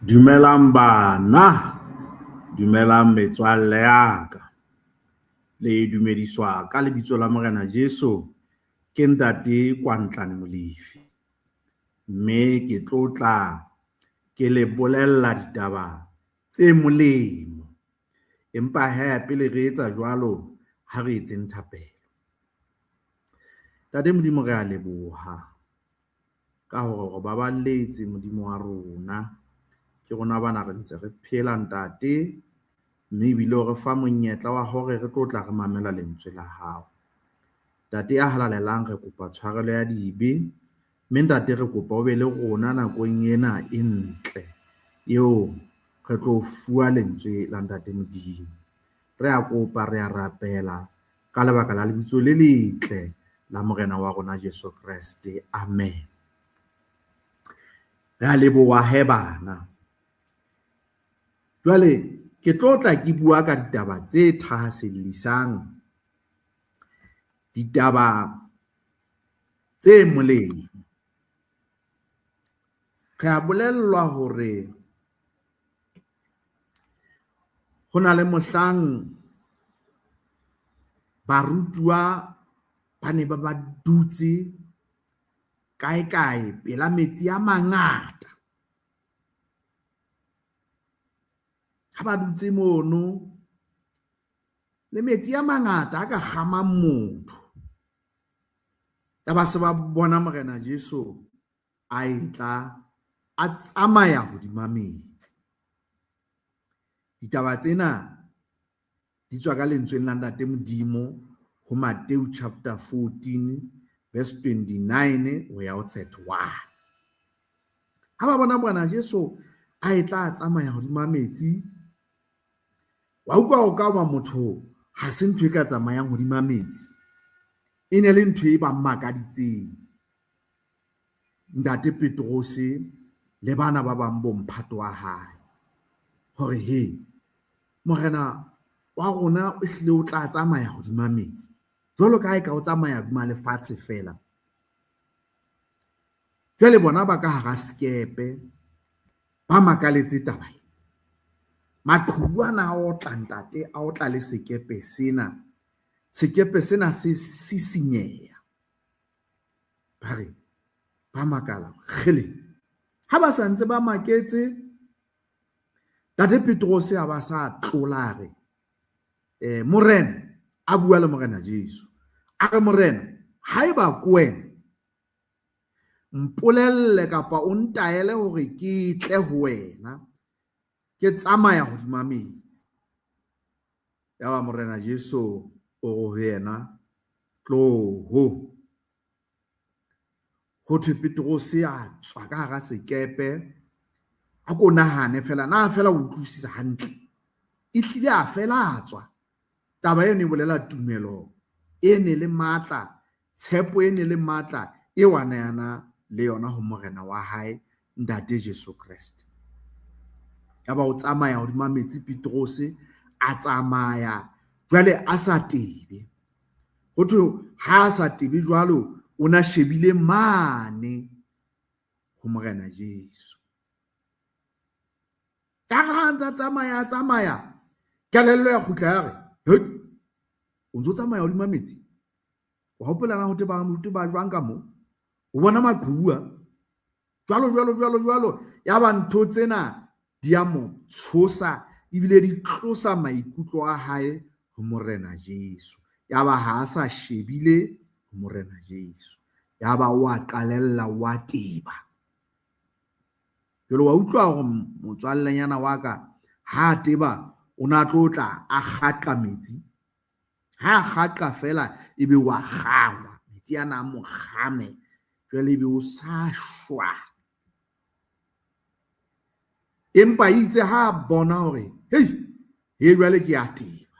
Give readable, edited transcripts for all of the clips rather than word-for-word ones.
Dumelang bana, dumelang metswalle ya ka. Le dumediswa ka lebitso la Morena Jesu ke Ntate Kwantlane Molefi. Mme ke tlotla ke le bolella ditaba tse molemo. Empa hee pele re etsa jwalo, ha re etseng thapelo. Ntate Modimo re a leboha ka hore o re baballetse Modimo wa rona. Ke rona bana re ntse re phela ntate, mme ebile o re fa monyetla wa hore re tlo tla re mamela lentswe la hao. Ntate ya halalelang re kopa tshwarelo ya dibe, mme ntate re kopa o be le rona nakong ena e ntle eo re tlo fuwa lentswe la ntate Modimo. Re a kopa, re a rapela ka lebaka la lebitso le letle la Morena wa rona Jesu Kreste. Amen. Re a leboha he bana. Jwale ke tlo tla ke bua ka ditaba tse thahasellisang, ditaba tse molemo. Re a bolellwa hore ho na le mohlang barutuwa ba ne ba ba dutse kae kae pela metsi a mangata. Ha ba dutse mono le metsi a mangata a ka kgamang motho, ya ba se ba bona Morena Jesu a etla a tsamaya hodima metsi. Ditaba tsena di tswa ka lentsweng la Ntate Modimo ho Matthew chapter 14 verse 29 ho ya ho 31. Ha ba bona Morena Jesu a etla a tsamaya hodima metsi, wa utlwa o ka ba motho ha se ntho e ka tsamayang hodima metsi. E ne le ntho e ba makaditseng. Ntate Petrose le bana ba bang bo mphato wa hae hore he Morena wa rona o hlile o tla tsamaya hodima metsi jwalo ka ha e ka o tsamaya hodima lefatshe feela. Jwale bona ba ka hara sekepe ba makaletse taba e. Maqhubu ana a otla ntate, a otla le sekepe sena. Sekepe sena se sisinyeha. Ba re ba makala kgele. Ha ba sa ntse ba maketse, Ntate Petrose a ba sa tlola a re, Morena, a bua le Morena Jesu. A re, Morena, haeba ke wena, mpolelle kapa o ntaele hore ke tle ho wena, ke tsamaya hodima metsi. Yaba Morena Jesu o re ho yena, tloho. Ho thwe Petrose a tswa ka hara sekepe. A ko nahane fela, na fela o utlwisisa hantle. Ehlile a fela a tswa. Taba eno e bolela tumelo e ne le matla, tshepo e ne le matla eo a ne a na le yona ho Morena wa hae, Ntate Jesu Kreste. Yaba o tsamaya hodima metsi Petrose, a tsamaya jwale a sa tebe. Ho thwe ha a sa tebe jwalo, o na shebile mane ho Morena Jesu. Ka re ha ntse a tsamaya, a tsamaya, kelello ya kgutla ya re, he, o ntse o tsamaya hodima metsi? Wa hopola na ho teba, ho teba jwang ka moo? O bona maqhubu a? Jwalo, jwalo, jwalo, jwalo. Ya ba ntho tsena di a mo tshosa ebile di tlosa maikutlo a hae ho Morena Jesu. Ya ba ha a sa shebile ho Morena Jesu. Ya ba o a qalella, o a teba. Jwale wa utlwa hore motswallenyana wa ka ha a teba o na tlo tla a kgaqa metsi. Ha a kgaqa fela ebe wa kgangwa, metsi ana a mo kgame, jwale ebe o sa shwa. Empa itse ha a bona hore hei, he jwale ke a teba,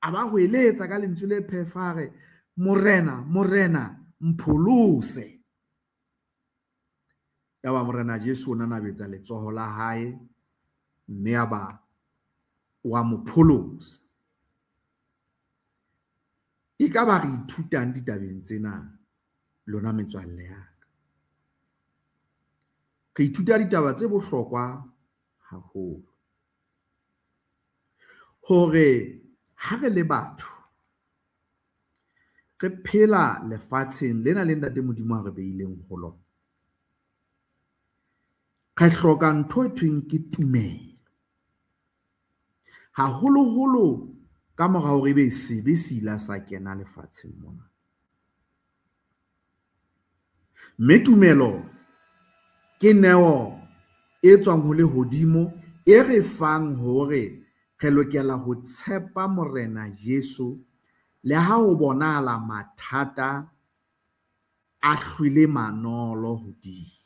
a ba hweletsa ka lentswe le phefa a re, Morena, Morena, mpholose. Yaba Morena Jesu o nanabetsa letsoho la hae mme a ba wa mo pholosa. E ka ba re ithutang ditabeng tsena lona metswalle ya ka? Re ithuta ditaba tse bohlokwa haholo. Hore ha re le batho, re phela lefatsheng lena le Ntate Modimo a re beileng ho lona, re hloka ntho e thweng ke tumelo. Haholoholo ka mora hore ebe sebe se ile sa kena lefatsheng mona. Mme tumelo ke neo e tswang ho lehodimo e re fang hore re lokela ho tshepa Morena Jesu le ha ho bonahala mathata a hlwele manolo hodimo.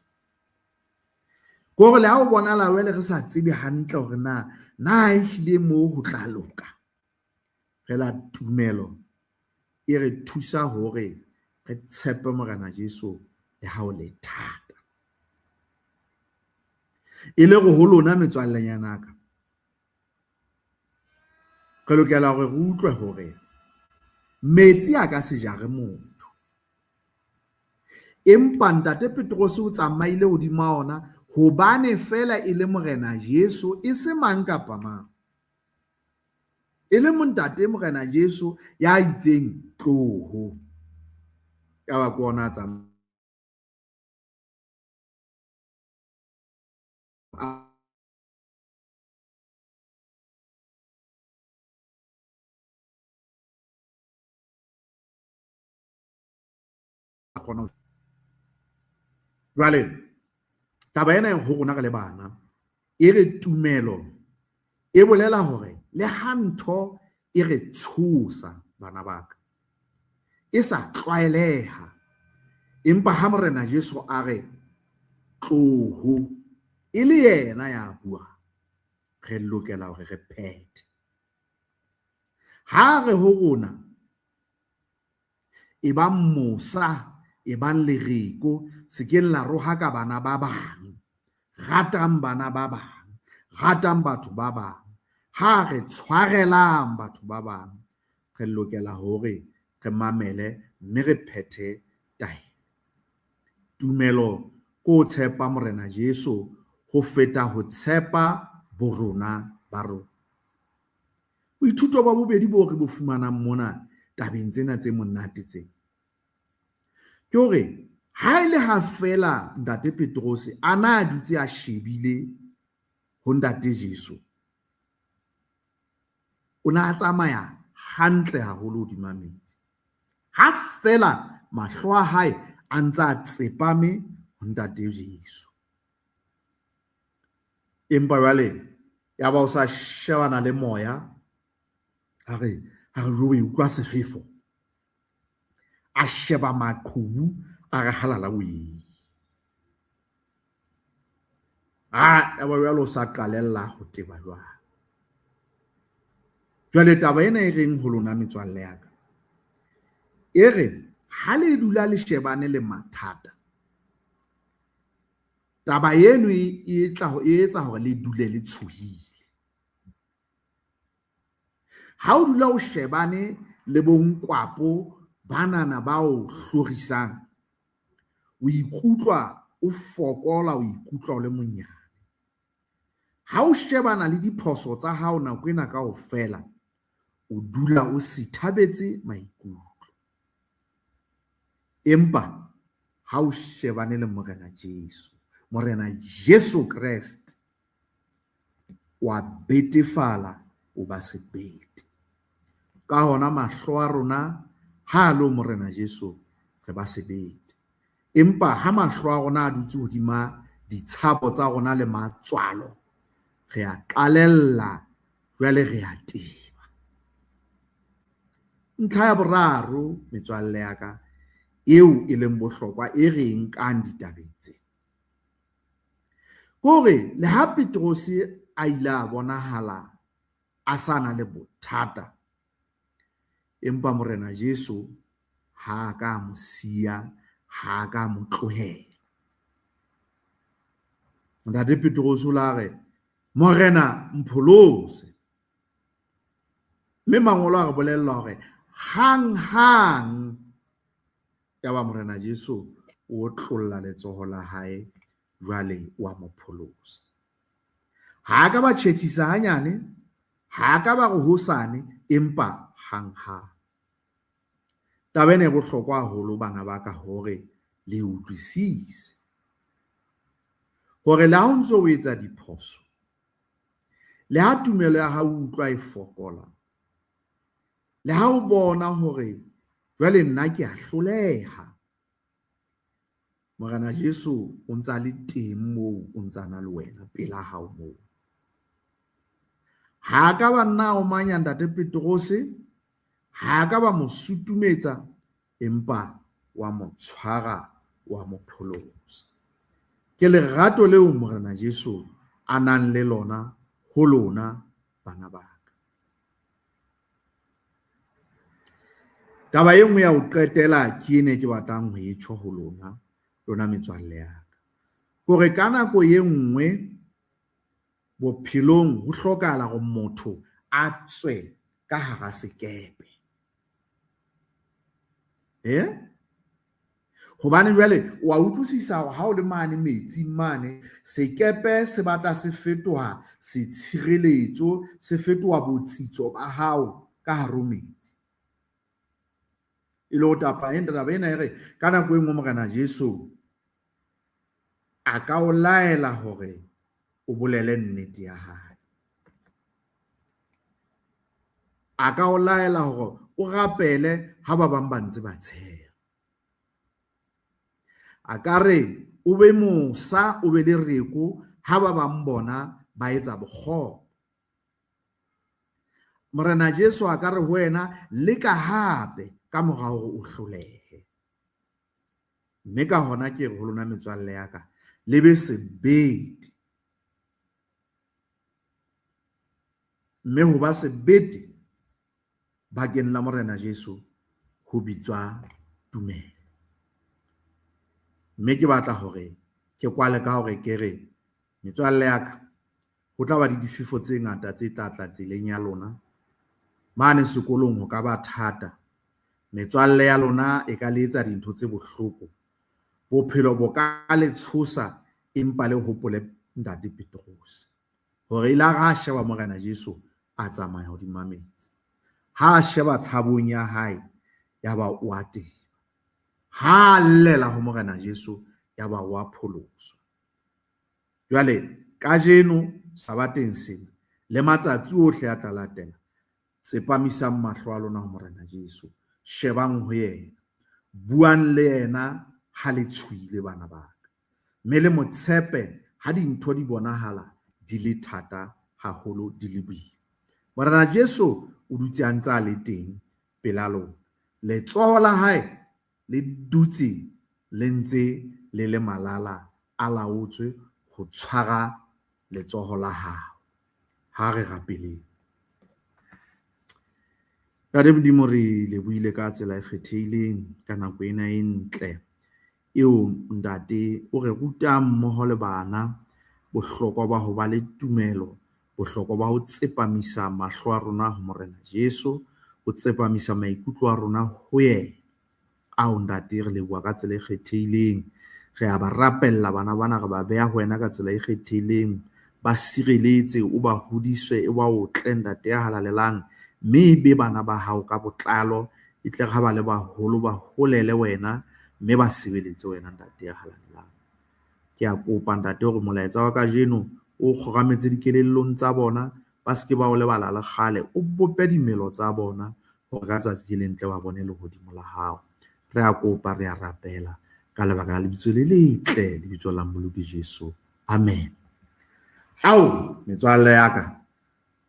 Ke hore le ha ho bonahala jwale re sa tsebe hantle hore na na ehlile moo ho tla loka, fela tumelo e re thusa hore re tshepe Morena Jesu le ha ho le thata. E le hore ho lona metswallenyana ka, re lokela hore re utlwe hore metsi a ka se jare motho, empa Ntate Petrose o tsamaile hodima ona hobane fela e le Morena Jesu, e se mang kapa mang. E le Ntate Morena Jesu ya itseng tloho. Ya ba ke ona a tsamaya. Kgona ho jwale taba ena ho rona re le bana e re tumelo e bolela hore le ha ntho e re tshosa bana ba ka e sa tlwaeleha, empa ha Morena Jesu a re tloho, e le yena ya buang, re lokela hore re phethe. Ha re ho rona e bang mosa, e bang lereko, se keng la rohaka bana ba bang, ratang bana ba bang, ratang batho ba bang. Ha re tshwarelang batho ba bang, re lokela hore re mamele mme re phethe taelo. Tumelo ke ho tshepa Morena Jesu ho feta ho tshepa borona ba rona. Boithuto ba bobedi boo re bo fumanang mona tabeng tsena tse monate tse, ke hore ha e le ha feela Ntate Petrose a na a dutse a shebile ho Ntate Jesu, o na a tsamaya hantle haholo hodima metsi. Ha feela mahlo a hae a ntse a tsepame ho Ntate Jesu. Empa jwale ya ba o sa shebana le moya, a re a re jo utlwa sefefo, a sheba maqhubu, a re halala wee. A ya ba jwale o sa qalella ho teba jwale. Jwale taba ena e reng ho lona metswalle ya ka, e re ha le dula le shebane le mathata, taba eno e tla e etsa hore le dule le tshohile. Ha o dula o shebane le bonkwapo banana ba o hlorisang, o ikutlwa o fokola, o ikutlwa o le monyane. Ha o shebana le diphoso tsa hao nako ena kaofela, o dula o sithabetse maikutlo. Empa ha o shebane le Morena Jesu, Morena Jesu Kreste, wa betefala, o ba sebete. Ka hona mahlo a rona ha a le ho Morena Jesu, re ba sebete. Empa ha mahlo a rona a dutse hodima ditshabo tsa rona le matswalo, re a qalella jwale re a teba. Ntlha ya boraro metswalle ya ka eo e leng bohlokwa e re e nkang ditabeng tse, ke hore le ha Petrose a ile a bonahala a sa na le bothata, empa Morena Jesu ha a ka a mo siya, ha a ka a mo tlohela. Ntate Petrose o la re, Morena mpholose. Mme mangolo a re bolella hore hang hang ya ba Morena Jesu o otlolla letsoho la hae jwale wa mo pholosa. Ha a ka ba tjhetjhisa hanyane, ha a ka ba re hosane, empa hanghang. Taba ena e bohlokwa haholo bana ba ka hore le utlwisise hore le ha o ntso o etsa diphoso, le ha tumelo ya hao utlwa e fokola, le ha o bona hore jwale nna ke a hloleha, Morena Jesu o ntsa le teng moo, o ntsa na le wena pela hao moo. Ha ka ba nna omanya ntate Petrose, ha ka ba mo sutumetsa, empa wa mo tshwara, wa mo pholosa. Ke lerato leo Morena Jesu a nang le lona ho lona bana ba ka. Taba e nngwe ya ho qetela ke ene ke batlang ho e tjho ho lona, lona metswalle ya ka. Hore ka nako e nngwe bophelong ho hlokahala hore motho a tswe ka hara sekepe. Hobane jwale wa utlwisisa hore ha o le mane metsing mane, sekepe se batla se fetoha setshireletso, se fetoha botsitso ba hao ka hare ho metsi. E le ho tapa taba ena e re ka nako e nngwe Morena Jesu a ka o laela hore o bolele nnete ya hae. A ka o laela hore o rapele ha ba bang ba ntse ba tsheha. A ka re o be mosa, o be le reko ha ba bang bona ba etsa bokgopo. Morena Jesu a ka re ho wena leka hape ka mora hore o hlolehe. Mme ka hona ke re ho lona metswalle ya ka, le be sebete. Mme ho ba sebete bakeng la Morena Jesu ho bitswa tumelo. Mme ke batla hore ke kwale ka hore ke re metswalle ya ka, ho tla ba le difefo tse ngata tse tla tla tseleng ya lona. Mane sekolong ho ka ba thata. Metswalle ya lona e ka le etsa dintho tse bohloko. Bophelo bo ka le tshosa, empa le hopole Ntate Petrose hore ile a re sheba Morena Jesu a tsamaya hodima metsi. Ha a sheba tshabong ya hae, ya ba o a teba. Ha a llela ho Morena Jesu, ya ba o a pholoswa. Jwale kajeno sabateng sena le matsatsi ohle a tla latela, tsepamisang mahlo a lona ho Morena Jesu, shebang ho yena, buang le yena ha le tshohile bana ba ka, mme le mo tshepe ha dintho di bonahala di le thata haholo, di le boima. Morena Jesu o dutse a ntse a le teng pela lona. Letsoho la hae le dutse le ntse le le malala a laotswe ho tshwara letsoho la hao. Ha re rapeleng. Ntate Modimo, re lebohile ka tsela e kgethehileng ka nako ena e ntle eo ntate o re rutang mmoho le bana bohlokwa ba ho ba le tumelo, bohlokwa ba ho tsepamisa mahlo a rona ho Morena Jesu, ho tsepamisa maikutlo a rona ho yena. Ao ntate, re leboha ka tsela e kgethehileng. Re a ba rapella bana bana, re ba beha ho wena ka tsela e kgethehileng. Ba sireletse, o ba hodise, o ba otle ntate ya halalelang, mme e be bana ba hao ka botlalo, e tle ha ba le baholo ba holele wena, mme ba sebeletse wena ntate ya halalelang. Ke a kopa ntate hore molaetsa wa kajeno o kgorametse dikelellong tsa bona, ba se ke ba o lebala le kgale, o bope dimelo tsa bona hore ka tsatsi le lentle ba bone lehodimo la hao. Re a kopa, re a rapela ka lebaka la lebitso le letle, lebitso la Mmoloki Jesu. Amen. Ao metswalle ya ka,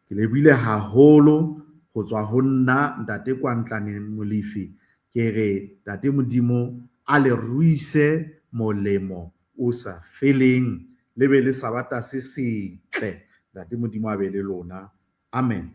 ke lebohile haholo ho tswa ho nna ntate Kwantlaneng Molefi. Ke re ntate Modimo a le ruise molemo o sa feleng, le be le sabata se setle. Ntate Modimo a be le lona. Amen.